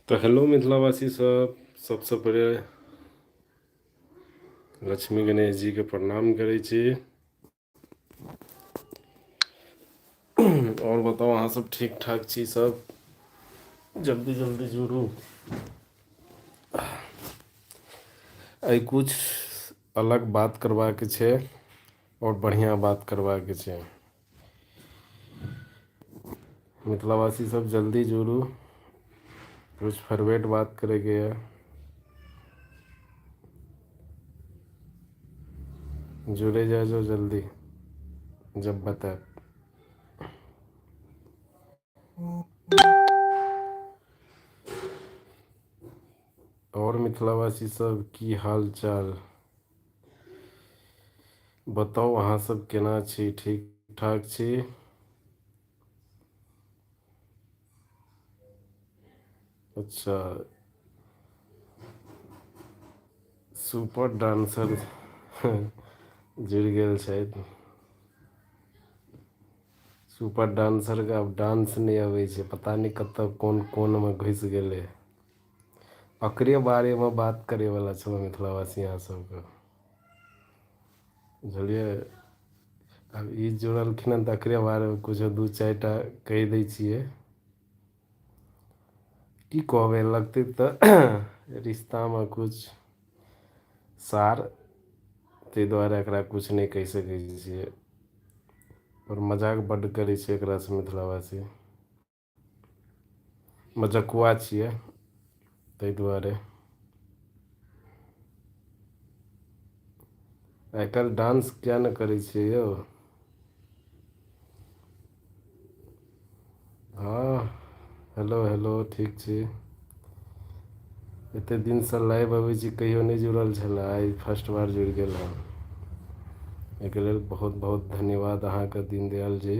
तऽ हेलो मिथिलावासी सब, सबसँ पहिले लक्ष्मी गणेश जीके प्रणाम करै छी। आओर बताउ, अहाँ सब ठीक ठाक छी? सब जल्दी जल्दी जुड़ू। आइ कुछ अलग बात करबाक छै आओर बढ़िआँ बात करबाक छै। मिथिलावासी सब जल्दी जुड़ू, कुछ प्राइवेट बात करैके यऽ। जुड़े जाए जाओ जल्दी, जब बतायब। आओर मिथिलावासी सब की हाल चाल बताउ, अहाँ सब केना छी? ठीक ठाक छी? अच्छा, सुपर डांसर जुड़ि गेल छथि। सुपर डांसरके आब डांस नहि अबै छै, पता नहि कतऽ कोन कोनमे घुसि गेलै। ओकरे बारेमे बात करैवला छलहुँ मिथिलावासी अहाँ सबके, बुझलियै? आब ई जुड़लखिन हँ तऽ एकरे बारेमे किछो दू चारिटा कहि दै छियै। की कहबै, लगतै तऽ रिश्तामे किछु सार, ताहि दुआरे एकरा किछु नहि कहि सकै छियै, पर मजाक बड्ड करै छियै एकरासँ मिथिलावासी। मजकुआ छियै ताहि दुआरे। आइ काल्हि डांस किए नहि करै छियै यौ? हँ, हेलो हेलो, ठीक छी। एते दिनसँ लाइव अबै छी, कहियो नहि जुड़ल छलए, आइ फर्स्ट बार जुड़ि गेल हँ। एहिके लेल बहुत बहुत धन्यवाद अहाँके दीनदयाल जी,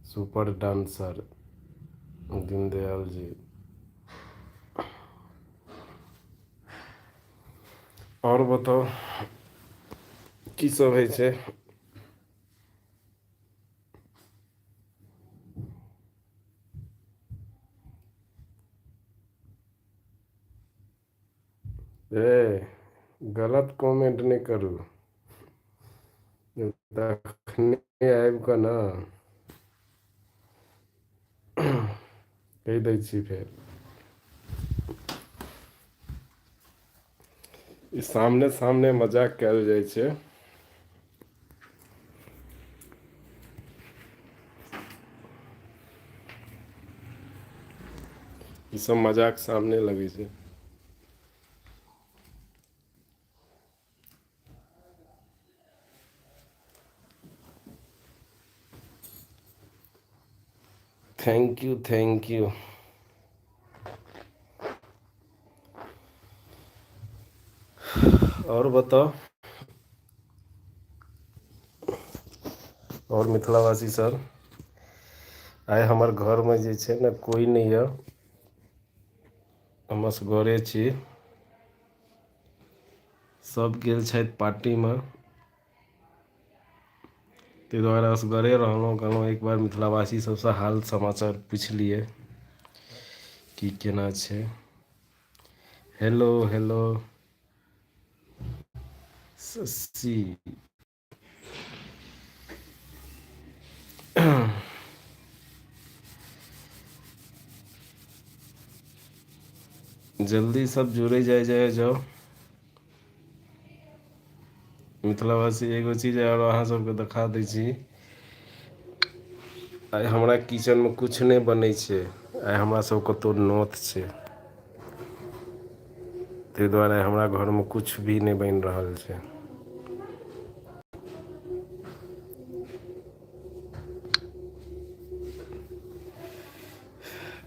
सुपर डांसर दीनदयाल जी। आओर बताउ, की सब होइ छै? ए, गलत कमेंट नहि करू, तखने आबि कऽ ने कहि दै छी। फेर ई सामने सामने मजाक कयल जाइ छै। ई सब मजाक सामने लगै छै। Thank you, thank you. आओर बताउ, आओर मिथिलावासी सर, आइ हमर घरमे जे छै ने कोइ नहि यऽ, हम असगरे छी। सब गेल छथि पार्टीमे, ताहि दुआरे असगरे रहलहुँ। कहलहुँ एक बार मिथिलावासी सबसँ हाल समाचार पुछि लियै की केना छै। हेलो हेलो शशि, जल्दी सब जुड़े जाय जाय जाउ मिथिलावासी। एगो चीज आओर अहाँ सबके देखा दै छी। आइ हमरा किचनमे किछु नहि बनै छै, आइ हमरा सब कतहु नोत छै, ताहि दुआरे हमरा घरमे किछु भी नहि बनि रहल छै।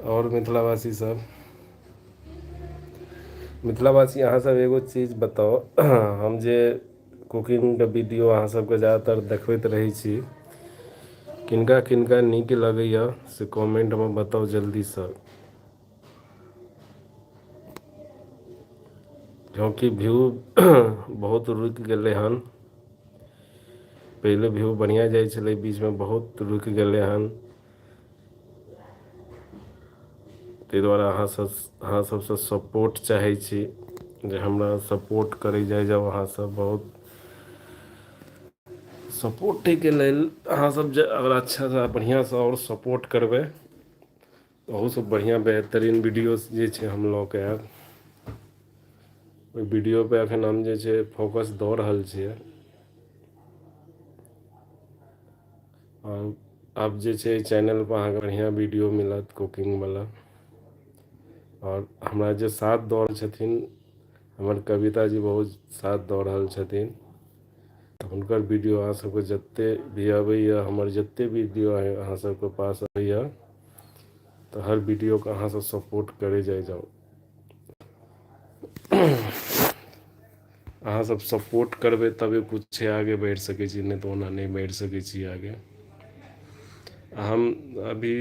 आओर मिथिलावासी सब, मिथिलावासी अहाँ सब एगो चीज बताउ, हम जे कुकिंगके वीडियो अहाँ सबके ज्यादातर देखबैत रहै छी, किनका किनका नीक लगैए से कमेन्टमे बताउ जल्दीसँ, क्योंकि व्यू बहुत रुकि गेलै हन। पहिले व्यू बढ़िआँ जाइ छलै, बीचमे बहुत रुकि गेलै हन। ताहि दुआरे अहाँ सबसँ सपोर्ट चाहै छी जे हमरा सपोर्ट करै जाइ जाउ अहाँसब। बहुत सपोर्टेके लेल अहाँसब जे अगर अच्छासँ बढ़िआँसँ आओर सपोर्ट करबै, ओहूसँ बढ़िआँ बेहतरीन वीडियो जे छै हम लऽ कऽ आयब। ओहि वीडियोपर एखन हम जे छै फोकस दऽ रहल छियै। आओर आब जे छै चैनलपर अहाँके बढ़िआँ वीडियो मिलत कुकिंगवला। आओर हमरा जे साथ दऽ रहल छथिन, हमर कविता जी बहुत साथ दऽ रहल छथिन, तऽ हुनकर वीडियो अहाँ सबके जतेक भी अबैए, हमर जतेक वीडियो अहाँ सबके पास अबैए, तऽ हर वीडियोके अहाँ सब सपोर्ट करै जाइ जाउ। अहाँ सब सपोर्ट करबै तबे किछु आगे बढ़ि सकै छी, नहि तऽ ओना नहि बढ़ि सकै छी आगे। हम अभी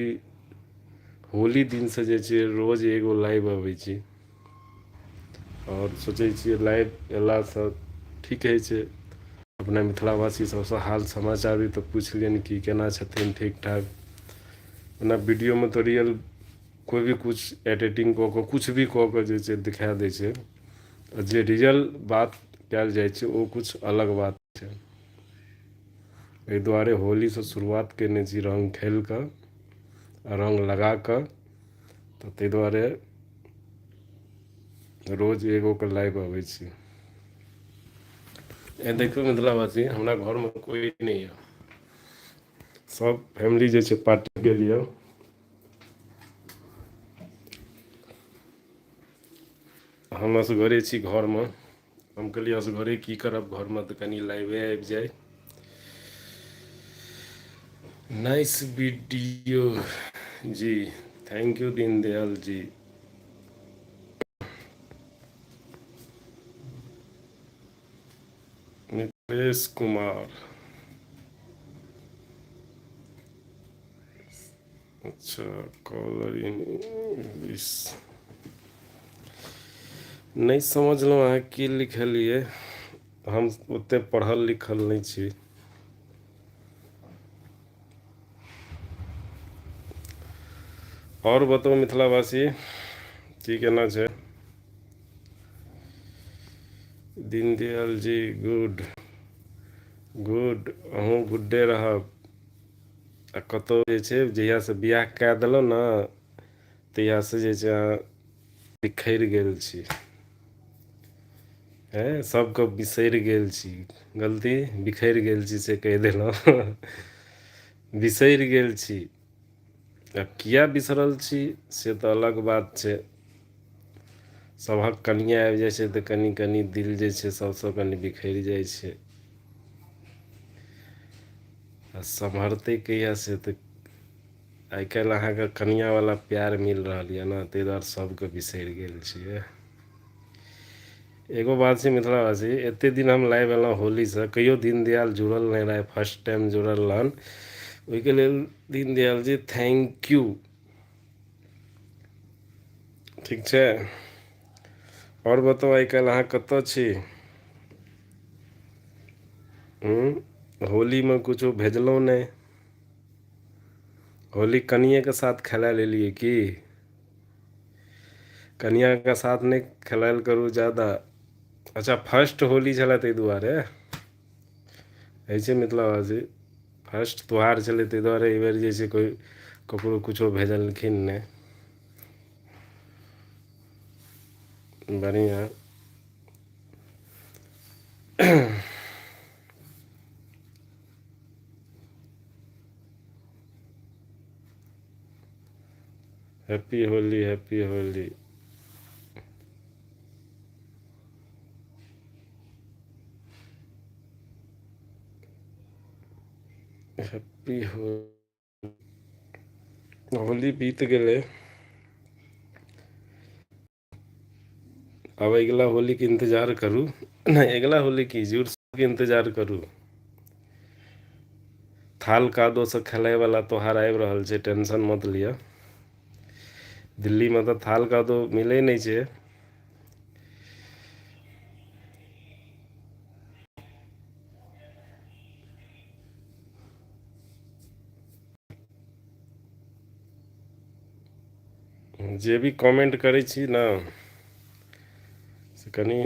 होली दिनसँ जे छै रोज एगो लाइव अबै छी आओर सोचै छियै लाइव अयलासँ ठीक होइ छै, अपना मिथिलावासी सबसँ हाल समाचार भी तऽ पुछि लियनि कि केना छथिन, ठीक ठाक। ओना वीडियोमे तऽ रियल कोइ भी किछु एडिटिंग कऽ कऽ किछु भी कऽ कऽ जे छै देखा दै छै, आ जे रियल बात कयल जाइ छै ओ किछु अलग बात छै। एहि दुआरे होलीसँ शुरुआत कयने छी रङ्ग खेल कऽ आ रङ्ग लगा कऽ, तऽ ताहि दुआरे रोज एगोके लाइव अबै छी। देखियौ मिथिलावासी, हमरा घरमे कोइ नहि यऽ, सब फैमिली जे छै पार्टी गेल यऽ। हम असगरे छी घरमे। हम कहलियै असगरे की करब घरमे, तऽ कनि लाइवे आबि जाय। Nice video ji, thank you Deendayal ji. Mithilesh Kumar, अच्छा कॉलर इन इंग्लिश नहि समझलहुँ अहाँ की लिखलियै, हम ओतेक पढ़ल लिखल नहि छी। आओर बताउ मिथिलावासी, की केना छै? दीनदयाल जी गुड गुड, अहूँ गुड्डे रहब। आ कतहु जे छै जहियासँ बियाह कए देलहुँ ने तहियासँ जे छै अहाँ बिखरि गेल छी, हँ सभके बिसरि गेल छी, गलती बिखरि गेल छी से कहि देलहुँ, बिसरि गेल छी। आब किया बिसरल छी से तऽ अलग बात छै। सभक कनिआँ आबि जाइ छै तऽ कनि कनि दिल जे छै सभसँ कनि बिखरि जाइ छै। आ सम्हरतै कहिया से तऽ आइ काल्हि अहाँके कनिआँवला प्यार मिल रहल यऽ ने, ताहि दुआरे सभके बिसरि गेल छियै। एगो बात छै मिथिलावासी, एतेक दिन हम लाइव एलहुँ होलीसँ, कहियो दीनदयाल जुड़ल नहि रहै, फर्स्ट टाइम जुड़ल रहन, ओहिके लेल दीनदयाल जी thank U. ठीक छै, आओर बताउ आइ काल्हि अहाँ कतऽ छी? होलीमे किछो भेजलहुँ नहि, होली कनिएके साथ खेला लेलियै की? कनिआँके साथ नहि खेलायल करू जादा। अच्छा फर्स्ट होली छलै ताहि दुआरे होइ छै मिथिलावासी, फर्स्ट त्योहार छलै ताहि दुआरे एहिबेर जे छै कोइ ककरो किछो भेजलखिन नहि। बढ़िआँ। Happy Holi, happy Holi. Happy Holi. Holi बीत गेलै, आब अगिला होलीके इन्तजार करू, नहि अगिला होली की जुड़ के इन्तजार करू। थाल कादोसँ खेलाइवला त्योहार आबि रहल छै, टेंशन मत लिअ। दिल्लीमे तऽ थाल कादो मिलै नहि छै। जे भी कमेंट करै छी ने से कनि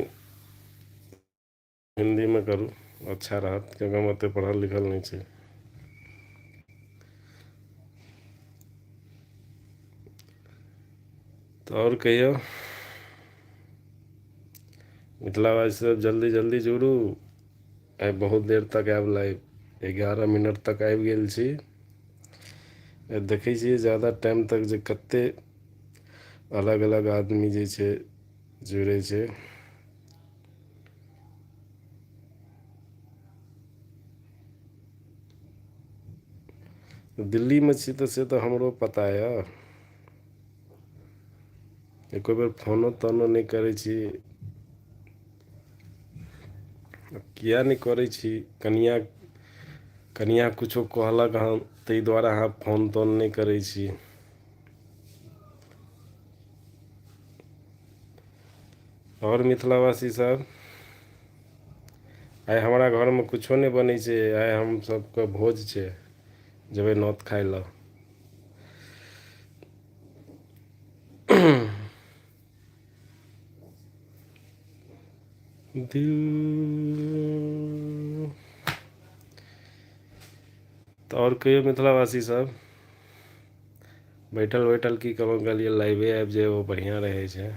हिन्दीमे करू, अच्छा रहत, किएकि हम ओतेक पढ़ल लिखल नहि छी। तऽ आओर कहियौ मिथिलावासी सब, जल्दी जल्दी जुड़ू। आइ बहुत देर तक आयब लाइव, 11 मिनट तक आबि गेल छी। देखै छियै ज्यादा टाइम तक जे कतेक अलग अलग आदमी जे छै जुड़ै छै। दिल्लीमे छी तऽ से तऽ हमरो पता यऽ। एको बेर फोनो तोनो नहि करै छी। किए नहि करै छी? कनिआँ कनिआँ किछो कहलक हँ ताहि दुआरे अहाँ फोन तोन नहि करै छी? आओर मिथिलावासी सब, आइ हमरा घरमे किछो नहि बनै छै। आइ हम सबके भोज छै, जेबै नोत खाइ लए। दिल तऽ आओर कहियौ मिथिलावासी सब, बैठल बैठल की कहलहुँ, कहलियै लाइवे आबि जाय, ओ बढ़िआँ रहै छै।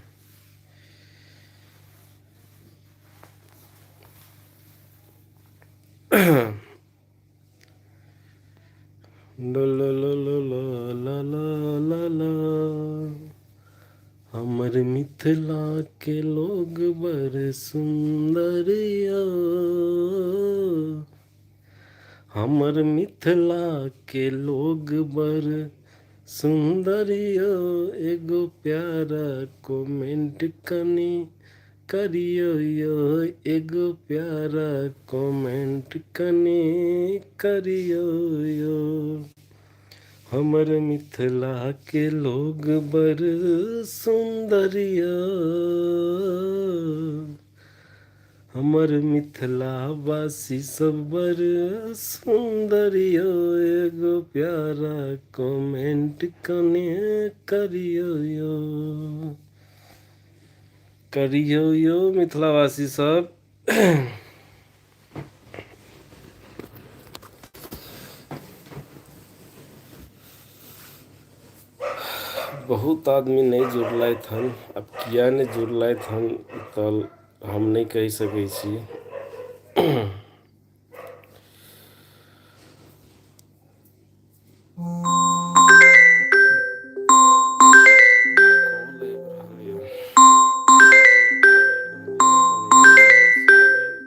लो लो लो लो लो ला ला ला ला, हमर मिथिलाके लोग बड़ सुन्दर यौ, हमर मिथिलाके लोग बड़ सुन्दर यौ, एगो प्यारा कमेंट कनि करियौ यौ, एगो प्यारा कमेंट कनि करियौ यौ, हमर मिथिलाके लोग बड़ सुन्दर यौ, हमर मिथिलावासी सब बड़ सुन्दर यौ, एगो प्यारा कमेंट कने करियौ यौ, करियौ यौ मिथिलावासी सब। बहुत आदमी नहि जुड़लथि हन। आब किया नहि जुड़लथि हन तऽ हम नहि कहि सकै छी। कॉल आबि रहल यऽ,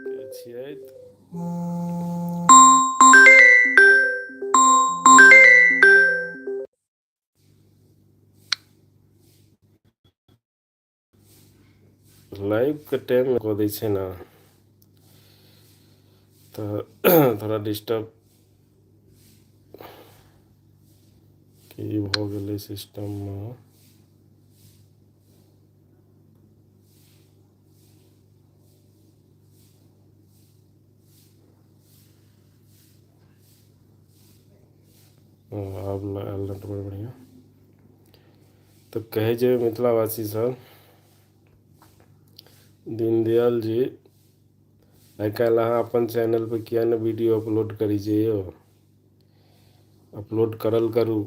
के छियथि? लाइवके टाइम कऽ दै छै ने तऽ थोड़ा डिस्टर्ब की भऽ गेलै सिस्टममे। आब आयल नेटवर्क बढ़िआँ। तऽ कहै छै मिथिलावासी सब, दीनदयाल जी, आइ काल्हि अहाँ अपन चैनलपर किए नहि वीडियो अपलोड करै छियै यौ? अपलोड करल करू।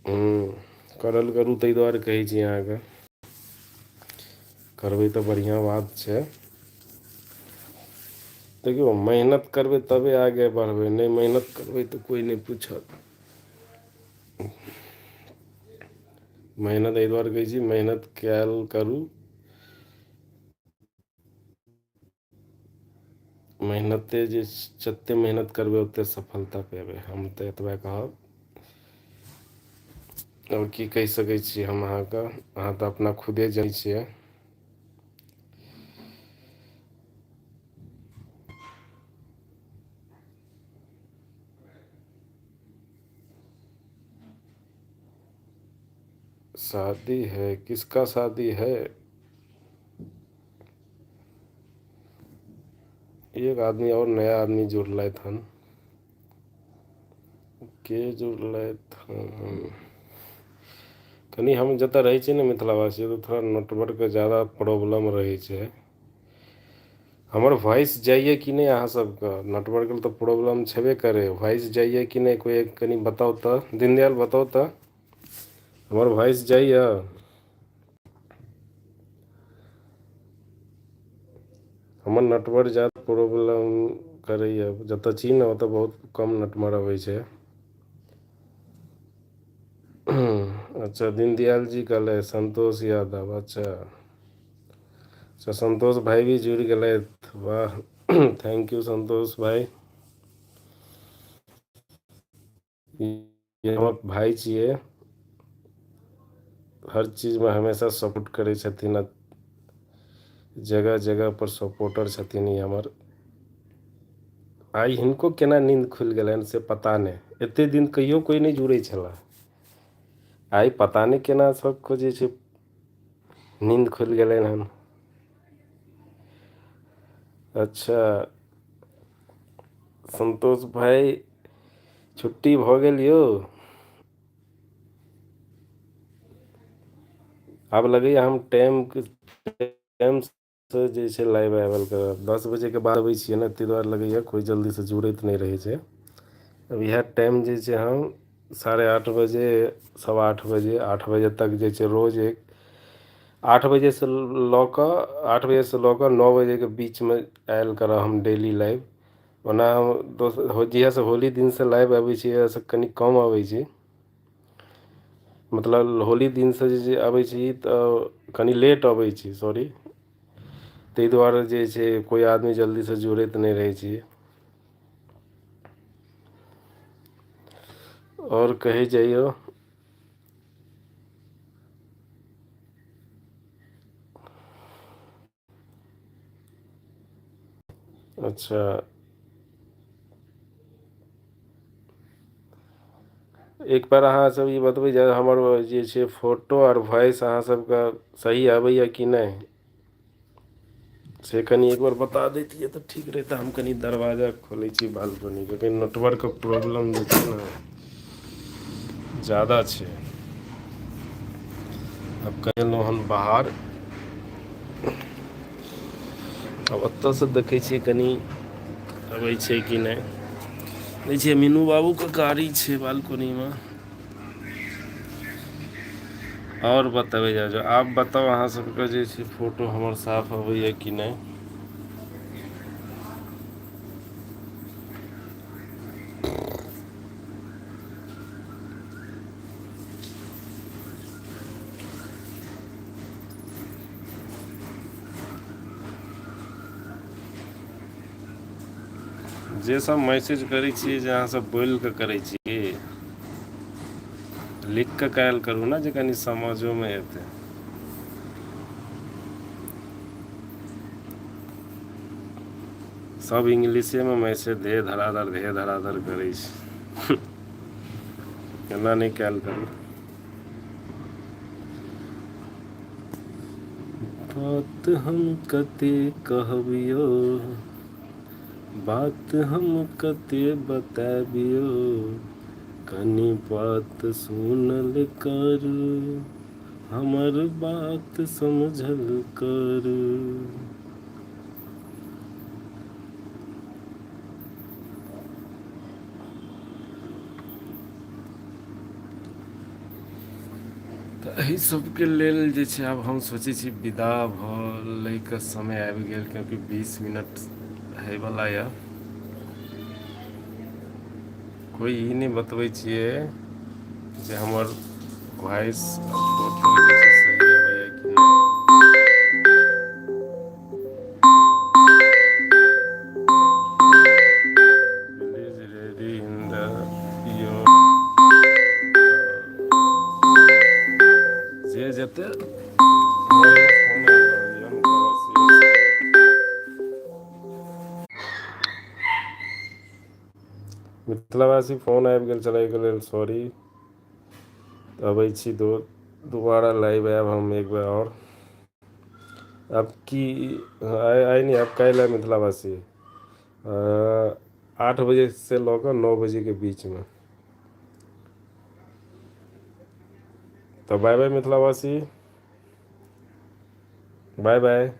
हूँ, करल करू, ताहि दुआरे कहै छी अहाँके। करबै तऽ बढ़िआँ बात छै। देखियौ, मेहनत करबै तबे आगे बढ़बै, नहि मेहनत करबै तऽ कोइ नहि पूछत। मेहनत एहि दुआरे कहै छी, मेहनत कयल करू। मेहनते जे जतेक मेहनत करबै ओतेक सफलता पेबै, हम तऽ एतबे कहब। आओर की कहि सकै छी हम अहाँके? अहाँ तऽ अपना खुदे जानै छियै। शादी है? किसका शादी है? ये एक आदमी आओर नया आदमी जुड़लथि हन। के जुड़लथि हन? कनि हम जतऽ रहै छियै ने मिथिलावासी, ओतऽ थोड़ा नेटवर्कके ज्यादा प्रॉब्लम रहै छै। हमर वॉइस जाइए कि नहि अहाँ सबके? नेटवर्कके तऽ प्रॉब्लम छेबे करै। वॉइस जाइए कि नहि, कोइ कनि बताउ तऽ। दीनदयाल, बताउ तऽ, हमर वॉइस जाइए? हमर नेटवर्क ज्यादा प्रॉब्लम करैए। जतऽ छी ने, ओतऽ बहुत कम नेटवर्क अबै छै। अच्छा, दीनदयाल जी कहले संतोष यादव। अच्छा अच्छा, संतोष भाई भी जुड़ि गेलथि। वाह, thank you संतोष भाई। ई हमर भाय छियै, हर चीजमे हमेशा सपोर्ट करै छथिन। जगह जगह पर सपोर्टर छथिन ई हमर। आइ हिनको केना नींद खुलि गेलनि से पता नहि। एते दिन कहियो कोइ नहि जुड़ै छलए, आइ पता नहि केना सबके जे छै नींद खुलि गेलनि हन। अच्छा संतोष भाई, छुट्टी भऽ गेल यौ? आब लगैए हम टाइमसँ जे छै लाइव आबल करब। 10 बजेके बाद अबै छियै ने, ताहि दुआरे लगैए कोइ जल्दीसँ जुड़ैत नहि रहै छै। अब इएह टाइम जे छै, हम 8:30 बजे, 8:15 बजे, 8 बजे तक जे छै, रोज एक 8 बजेसँ लऽ कऽ 8 बजेसँ लऽ कऽ 9 बजेके बीचमे आयल करब हम डेली लाइव। ओना हम दोसर जहियासँ होली दिनसँ लाइव अबै छी, ओहिसँ कनि कम अबै छी। मतलब होली दिनसँ जे अबै छी तऽ कनि लेट अबै छी, सॉरी। ताहि दुआरे जे छै कोइ आदमी जल्दीसँ जुड़ैत नहि रहै छी। आओर कहै जइयौ। अच्छा, एक बार अहाँ सब ई बतबै जे हमर जे छै फोटो आओर वॉइस अहाँ सबके सही आबैया कि नहि, से कनि एक बार बता दैतियै तऽ ठीक रहितै। हम कनि दरवाजा खोलै छी बालकनीके, कनि नेटवर्कके प्रॉब्लम जे छै ने ज्यादा छै। आब कनि हन बाहर, आब ओतऽसँ देखै छियै कनि अबै छै कि नहि। दै छियै, मीनू बाबूके गाड़ी छै बालकनीमे। आओर बतबै जाउ, आब बताउ, अहाँ सबके जे छै फोटो हमर साफ अबैया कि नहि? जे सब मैसेज करै छियै, जे अहाँ सब बोलि कऽ करै छियै, लिख कऽ कयल करू ने, जे कनि समझोमे एतै। सब इंग्लिशेमे मैसेज धे धराधर धे धराधर करै छै। एना नहि कयल करू। बात हम कते कहबियौ, बात हम कते बताबियौ, कनि बात सुनल करू, हमर बात समझल करू। तऽ एहि सबके लेल जे छै, आब हम सोचै छी विदा भऽ लैके समय आबि गेल, कियाकि 20 मिनट होइवला यऽ। कोइ ई नहि बतबै छियै जे हमर वॉइस फोटो जे छै सही अबैया कि नहि। Please ready in the your जे जते हमर एगो फोन आबि रहल यऽ मिथिलावासी, एक सेकेंड। मिथिलावासी, फोन आबि गेल छलै, एहिके लेल सॉरी। अबै छी, दोबारा लाइव आयब हम एक बेर आओर। आब की आइ, आइ नहि, आब काल्हि आयब मिथिलावासी। 8 बजेसँ लऽ कऽ 9 बजेके बीचमे। तऽ बाय बाय मिथिलावासी, बाय बाय।